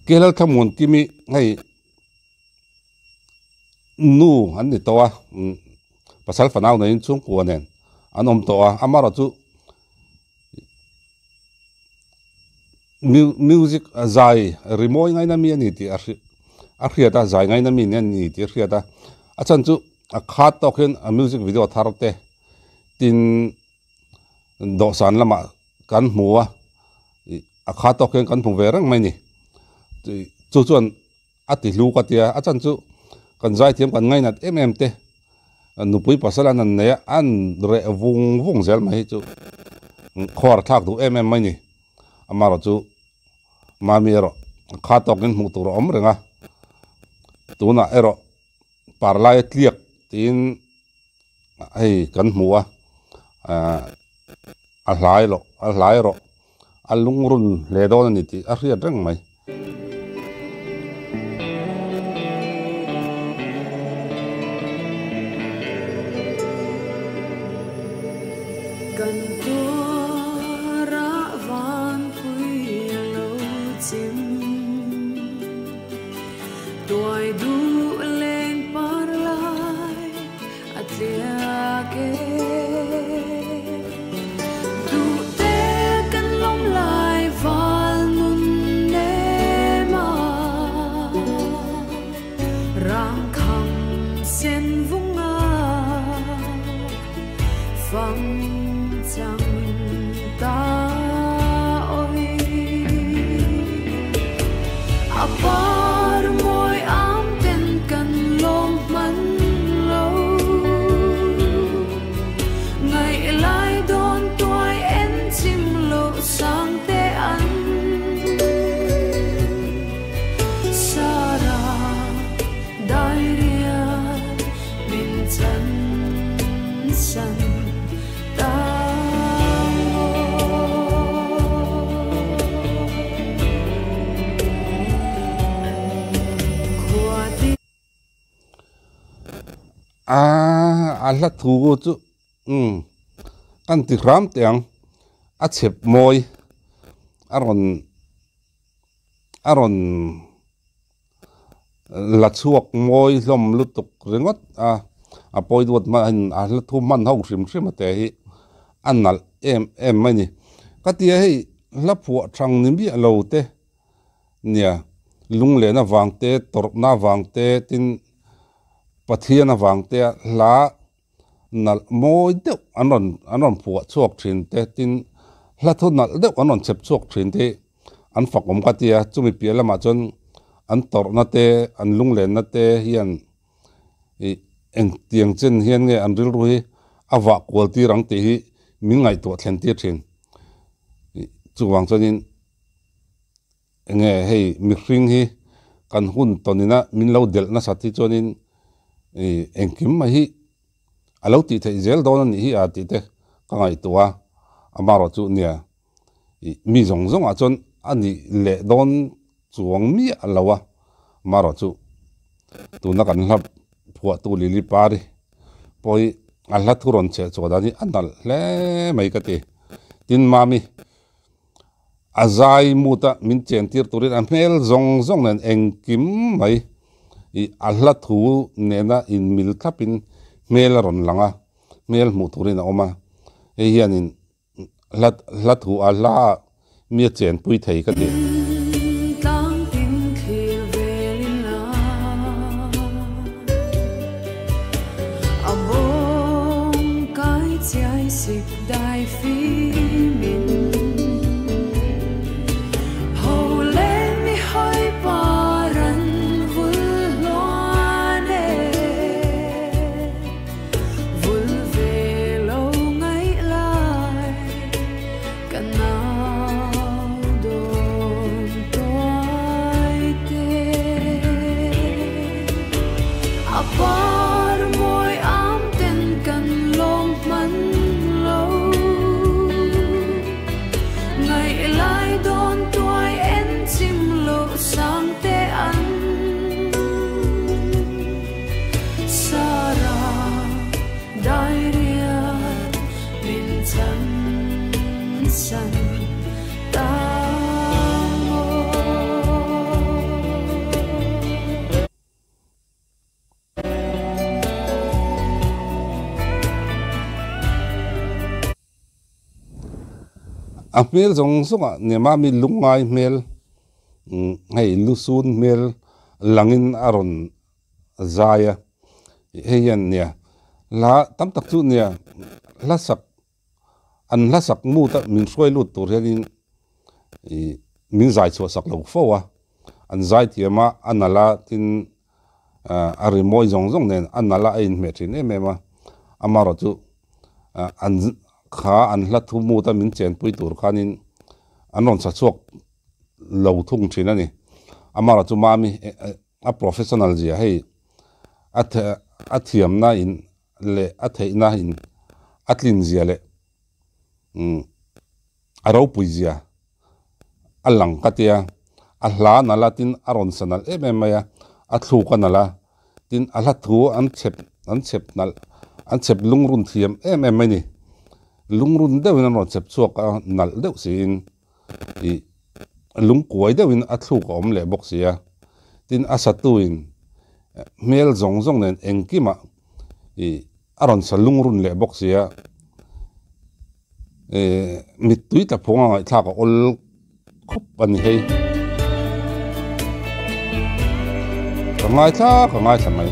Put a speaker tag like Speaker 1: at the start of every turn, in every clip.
Speaker 1: Kelalthlamuan Kimi hei nu an ni tawh a, pasal fanau neiin chhungkua nen an awm tawh a, amaherawhchu music zai rimawi ngaina mi a ni tih a hriat a, zai ngaina mi a ni tih a hriat a, a chhan chu a khat tawk hian a music video thar te tin dawhsan lamah kan hmu a, a khat tawk hian kan hmu ve reng mai a ni. Chu chuan a ti hlu ka tia, a chan chu kan zaithiam kan ngainat em em te nupui pasal an han nei a, an reh vung vung zel mai hi chu khuar thlak duh em em mai ni. Amaherawh chu Mami erawh a khat tawkin hmuh tur a awm reng a, tunah erawh parlaia tliak tiin hei kan hmu a ahh a hlai loh a hlai erawh a lungrun hle dawn a ni tih a hriat reng mai.
Speaker 2: Kan tuarah vanpui a lo chim. Tuai duh leng par lai a tliak e. Duh te kan lawm lai val nun nem a. Rang kham sen vung a fang chang ta oi. A par mawi am ten kan lawm hman lo. Ngaih lai dawn tuai en chim loh sang te an Sara dairian min chan san ta maw. Khua ti.
Speaker 1: A a hla thu chu umm kan ti hram teh ang a chhep mawi a rawn a rawn la chhuak mawi hlawm lutuk ringawt a a pawi duat hman a hla thu hman ho hrim hrim a te hi a nalh em em mai a ni ka ti a hei hla phuah thang ni miah lo te nia lunglen avang te tawrhna avang te tin Pathian avang te a hla nalh mawi deuh an rawn an rawn phuah chhuak thin te tin hla thu nalh deuh an rawn chhep chhuak thin te hi an fak awm ka ti a chumi piah lamah chuan an tawrhna te an lunglenna te hian ih engtiang chen hian nge an rilru hi a vah kual tir ang tih hi min ngaihtuah thlen tir thin ih chuvang chuanin. Enge hei mihring hi kan hun tawnina min lo delh nasat hi chuanin ih engkim mai hi a lo tih theih zel dawn a nih hi a tih te ka ngaihtuah a, amaherawh chu nia ih mi zawng zawngah chuan a nih leh dawn chuang miah lo a, amaherawh chu tuna kan hla phuahtu Lily Pari pawh hi a hla thu rawn chheh chhuah dan hi a nalh hle mai ka ti. Tin Mami. A zai mut a min chen tir turin a hmel zawng zawng nen engkim mai ih a hla thu nena inmil thlapin hmel a rawn lang a, hmel hmuh turin a awm a, hei hianin hla hla thu a hla ah mi a chenpui thei ka ti. A hmel zawng zawng ah nia mami lungngai hmel hei lusun hmel langin a rawn zai a hei hian nia hla tam tak chu nia hla sak an hla sak mut a min hruai lut tur hianin ih min zai chhuah sak lo fo a an zai thiam a a nalh a tin a rimawi zawng zawng nen a nalh a a inhmeh thin em em a amaherawh chu an kha an hla thu mut a min chenpui tur khanin an rawn sa chhuak lo thung thin a ni amaherawh chu mami a professional zia hei a a thiamna in leh a theihna in a tlin zia leh umm a ropui zia a lang ka tia a hla nalh a tin a rawn sa nalh em em mai a a thluk a nalh a tin a hla thu an chhep an chhep nalh an chhep lungrun thiam em em mai a ni lungrun deuhin an rawn chhep chhuak a nalh deuh siin ih lungkuai deuhin a thluk a awm leh bawk si a tin a satuin hmel zawng zawng nen engkimah ih a rawn sa lungrun leh bawk si a ih mittui tla phung a ngaihthlak a awl khawp a ni hei ka ngaithla ka ngaithla mai.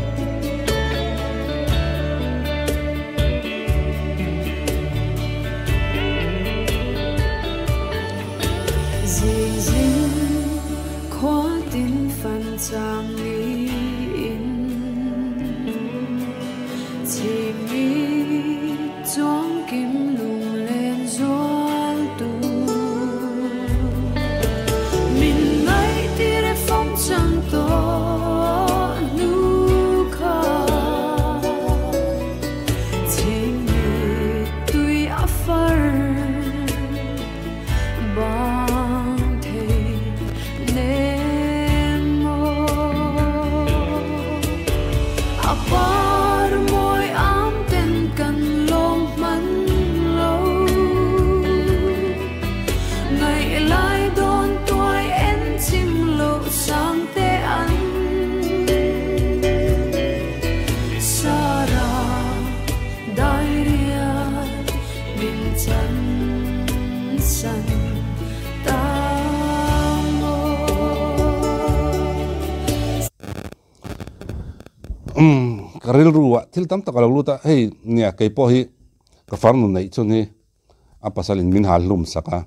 Speaker 1: Umm ka rilru ah thil tam tak a lo lut a hei nia kei pawh hi ka farnu neih chhun hi a pasal in min hal hlum sak a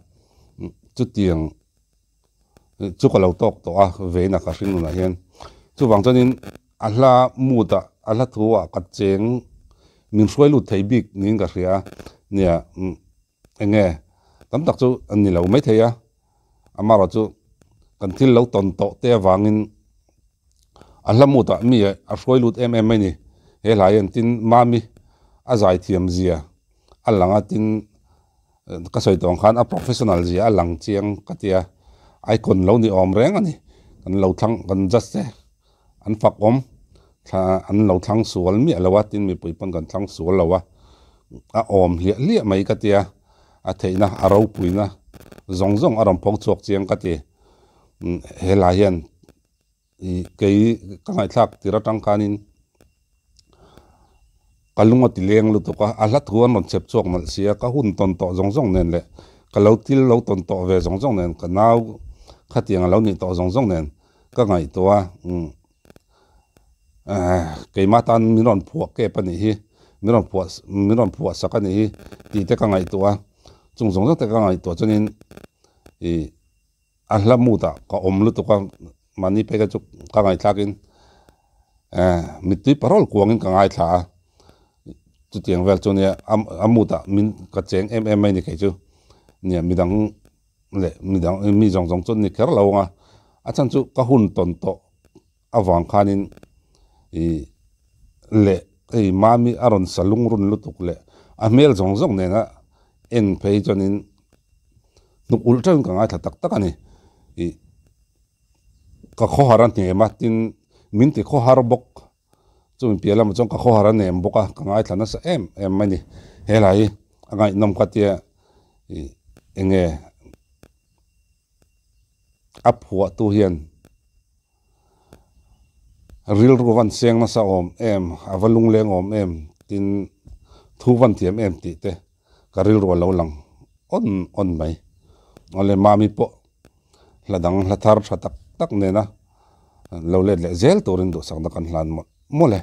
Speaker 1: chutiang chu ka lo tawk tawh a veina ka hring nunah hian chuvang chuanin a hla mood ah a hla thu ah ka cheng min hruai lut thei bik niin ka hria a nia eng nge tam tak chu an ni lo maithei a amaherawh chu kan thil lo tawn tawh te avangin a hla mood ah mi a hruai lut em em mai a ni he hla hian tin mami a zai thiam zia a lang a tin ka sawi tawh ang khan a professional zia a lang chiang ka ti a icon lo ni awm reng a ni kan lo thlang kan judge te an fak awm thla an lo thlang sual miah lo a tin mipui pawn kan thlang sual lo a a awm hliah hliah mai ka ti a a theihna a ropuina zawng zawng a rawn pho chhuak chiang ka ti helai hian Ih kei ka ngaihthlak tir atang khanin ka lung a ti leng lutuk a, a hla thu an rawn chep chhuak nalh si a, ka hun tawn tawh zawng zawng nen leh ka lo thil lo tawn tawh ve zawng zawng nen ka nau khatiang a lo nih tawh zawng zawng nen ka ngaihtuah a, umm keimah tan min rawn phuah kep a nih hi, min rawn phuah min rawn phuah sak a nih hi tih te ka ngaihtuah a, chung zawng zawng te ka ngaihtuah chuanin ih. A hla mut ah ka awm lutuk a, mahni phei kha chu ka ngaihthlak in eh mittui parol kuang in ka ngaithla a, chutiang vel chu nia a mut ah min ka cheng em em mai ni kei chu nia midang leh midang mi zawng zawng chu an ni kher lo ang a, a chhan chu ka hun tawn tawh avang khanin ih leh hei mami a rawn sa lungrun lutuk leh a hmel zawng zawng nena en phei chuanin hnuk ulh teuhin ka ngaithla tak tak a ni ih ka khawhar a hnem a tin min ti khawhar bawk chumi piah lamah chuan ka khawhar a nem bawk a ka ngaithla nasa em em mai a ni helai hi a ngaihnawm ka tia ih eng nge a phuahtu hian. Rilru van seng nasa awm em, a va lungleng awm em tin thu van thiam em tih te ka rilru a lo lang awn awn mai. Awle Mami pawh hla dang hla thar tha tak tak nena lo let leh zel turin duhsakna kan hlan mawlh mawlh e.